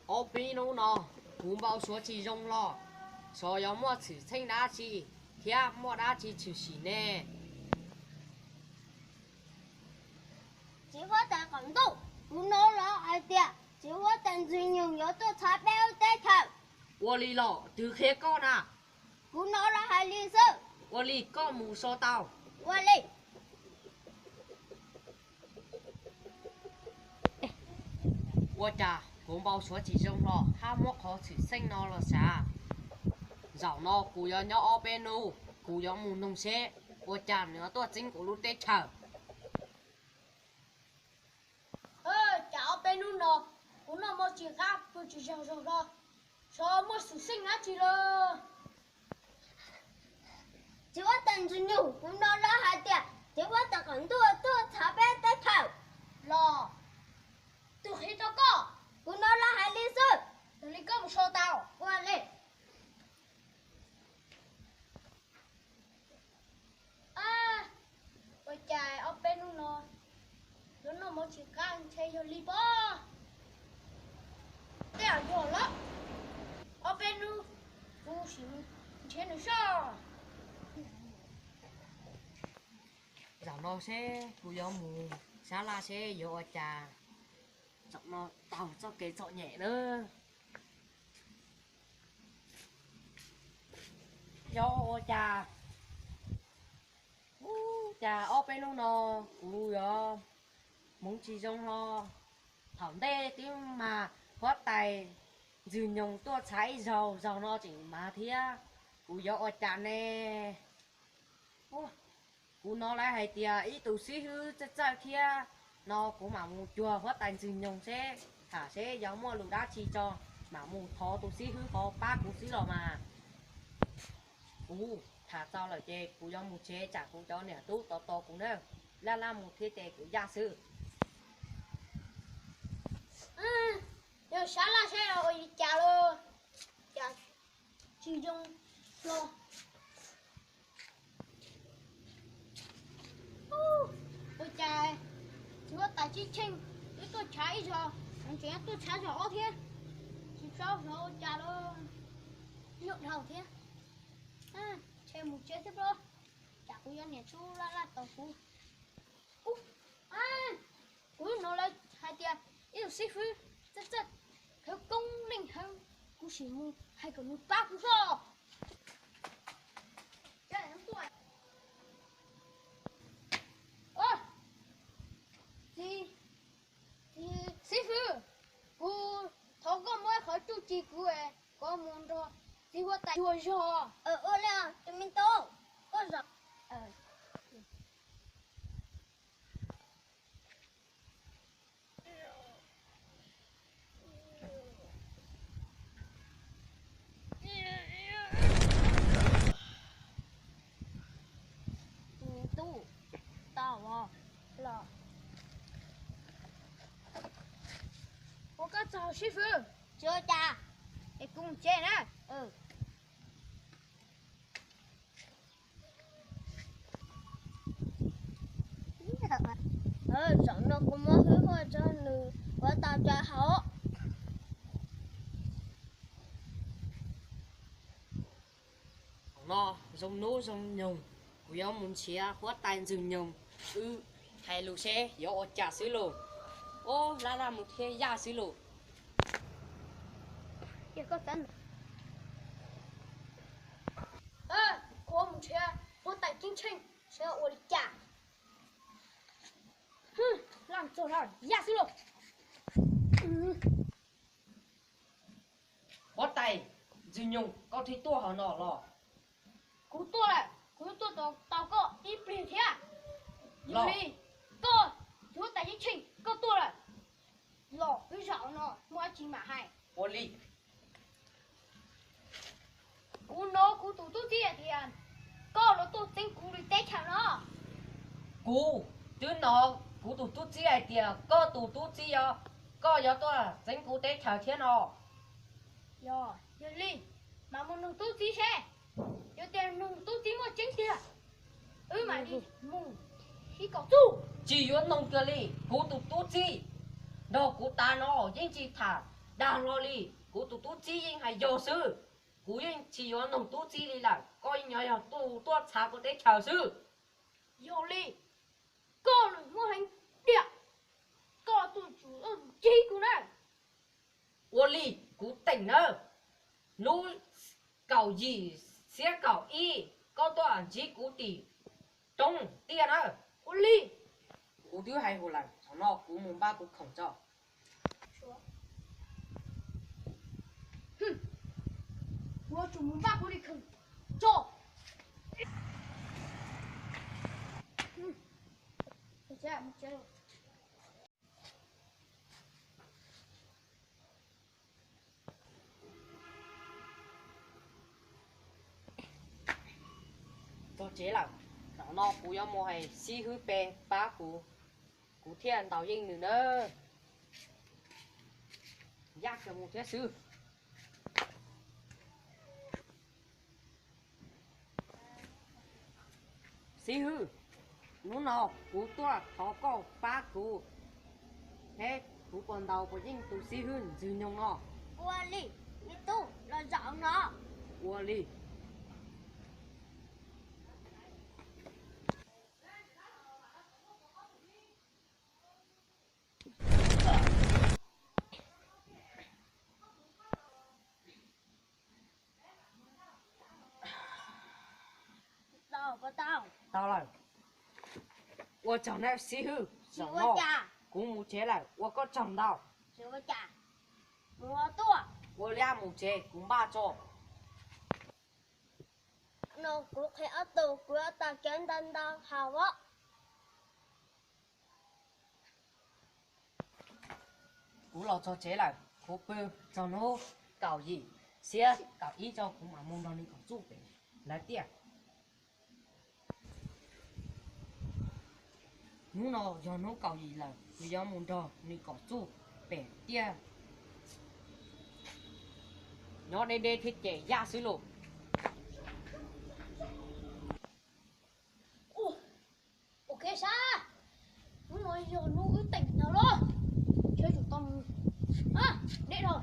Ob peb hnub no kuv npau suav tsis zoo los, xyov yuav muaj xwm txheej dab tsi thiab muaj dab tsi tshwm sim ne. Txiv huab tais qaum ntuj, kuv hnov los hais tias txiv huab tais Ntxwg Nyoog yuav tuaj txhawb peb lub teb chaws. Ua li los twg qhia koj na? Kuv hnov los hais li xwb. Ua li koj mus so tau. Ua li. Ua cas kuv npau suav tsis zoo los hab muab qhov xwm txheej no los sav? Zaum no kuv yuav nyob ob peb hnub, kuv yuav mus noog seb ua cas nws yuav tuaj txeeb kuv lub teb chaws. Cas ob peb hnub no kuv noj mov tsis qab pw tsis zoo zog hlo, xyov muaj xwm txheej dab tsi lawm. Txiv huab tais Ntxwg Nyoog, kuv hnov los hais tias txiv huab tais qaum ntuj tuaj txhawb peb teb chaws. Los twg qhia rau koj? Kuv hnov los hais li xwb. Twg li koj mus so tau. Ua li. Ua cas ob peb hnub no yuav noj mov tsis qab ntshe yog li pob. Tej yog los ob peb hnub kuv sim nrhiav nws soj. Zaum no seb kuv yuav mus sab laj seb yuav ua cas, zaum no taug txoj kev txom nyem na. Yog ua cas, ua cas ob peb hnub no kuv yuav hmoov tsis zoo hlo? Thaum ntej twb mag huab tais Ntxwg Nyoog tuaj txhawb ib zaug, zaum no tseem mag thiab, kuv yuav ua cas ne? Kuv hnov lawv hais tias ib tug xib hwb txawj txawj thiab no, kuv mam mus cuag huab tais Ntxwg Nyoog seb, tham seb yuav muaj lus dab tsi tso, mam mus thov tus xib hwb ho pab kuv xwb los mas. Kuv tham txaus lawm ces kuv yuav mus tsev, tsam kuv cov niam tub tos tos kuv na, laj laj mus thiab ces kuv yaj xwb. Yog sab laj seb ua li cas los cas tsis zoo los. Ua cas txiv huab tais Ceeb Tsheej twb tuaj tshav ib zaug, tseem tuaj tshav zaum ob thiab, tsis paub xyov ua cas los nyuaj dhau thiab. Ntshe mus tsev thiab pob, tsam kuv cov niam tub laj laj tos kuv. Kuv hnov lawv hais tias ib tug xib fwb txawj txawj, khawv koob leej heev, kuv sim mus hais kom nws pab kuv xwb. Xib fwb, kuv thov koj muab qhov tsuj ci kuv, kuv mus nrog txiv huab tais yuav zog. Ua li, tus me tub, koj zov. Tub, tau los. Ua koj txog xib fwb. Tsis ua cas, es kuv mus tsev na. Zaum no kuv muab hwj huaj rau nws ua tau cov hauv. Zaum no zoo hnub zoo nyoog, kuv yuav mus nrhiav huab tais Ntxwg Nyoog, wb hais lus seb yuav ua cas xwb lauj. Ub, laj laj mus thiab yaj xwb lauj. Kuv mus nrhiav huab tais Ceeb Tsheej seb ua li cas. Laj txog no yaj xwb lauj. Huab tais Ntxwg Nyoog, koj thiaj tuaj hauv no los? Kuv tuaj lawm, kuv tuaj tos tau koj ib pliag thiab. Yog li, koj, huab tais Ceeb Tsheej, koj tuaj lawm los? Wb zaum no muaj dab tsi mam hais. Ua li. Kuv hnov kuv tus tub txib hais tias koj los tuaj txeeb kuv li teb chaws no. Kuv twb hnov kuv tus tub txib hais tias koj tus tub txib, koj yuav tuaj txeeb kuv teb chaws thiab no. Yog, yog li, mam mus nug tub txib seb. Yog tias nug tub txib muaj tseeb tiag, wb mam li mus ib kaum txuj. Tsis yuav nug kiag li, kuv tus tub txib nrog kuv tas no yeej tsis tham Dag hlo li, kuv tus tub txib yeej hais yog xwb. Kuv yeej tsis yuav noog tub txib li lawm, koj yeej yuav yog tus tuaj txhav kuv teb chaws xwb. Yog li, koj lwm hnub heev diam, koj tuaj tsum ntsib kuv na. Ua li, kuv teem nawb. Hnub kaum yim xiab kaum ib koj tuaj ntsib kuv tim roob tiaj na. Ua li. Kuv twb hais huv lawm, thaum no kuv mus npaj kuv khoom tso. Kuv yuav tsum mus npaj kuv li khoom tso. Txog tsev lawm, zaum no kuv yuav mus hais Xib Hwb pe pab kuv, kuv thiaj ntaus yeej nws nawb. Yaj kawg mus thiab xwb. Xib Hwb, hnub no kuv tuaj thov koj pab kuv, seb kuv puas ntaus puas yeej tus Xib Hwb Ntxwg Nyoog no. Ua li, me tub, los zaum no. Ua li. Tau lawm. Ua tsaug nawb Xib Hwb, zaum no kuv mus tsev lawm, ua koj tsaug ntau. Ua li mus tsev, kuv npaj tso. No kuv qhia ob tug, kuv yuav tau cawv ntau ntau hauv os. Kuv los txog tsev lawm, kuv pw txog hnub kaum yim xiab kaum ib tso kuv mam mus nrog nws kom txuj pem lawv tiaj. Hnub no yog hnub kaum yim lawm, kuv yuav mus nrog nws kom txuj pem tiaj. Nyob deb deb thiab ces yaj xwb lauj. Ua kev sab, hnub no yog hnub wb teem ntawd los, yuav tsum tau mus deb dhau.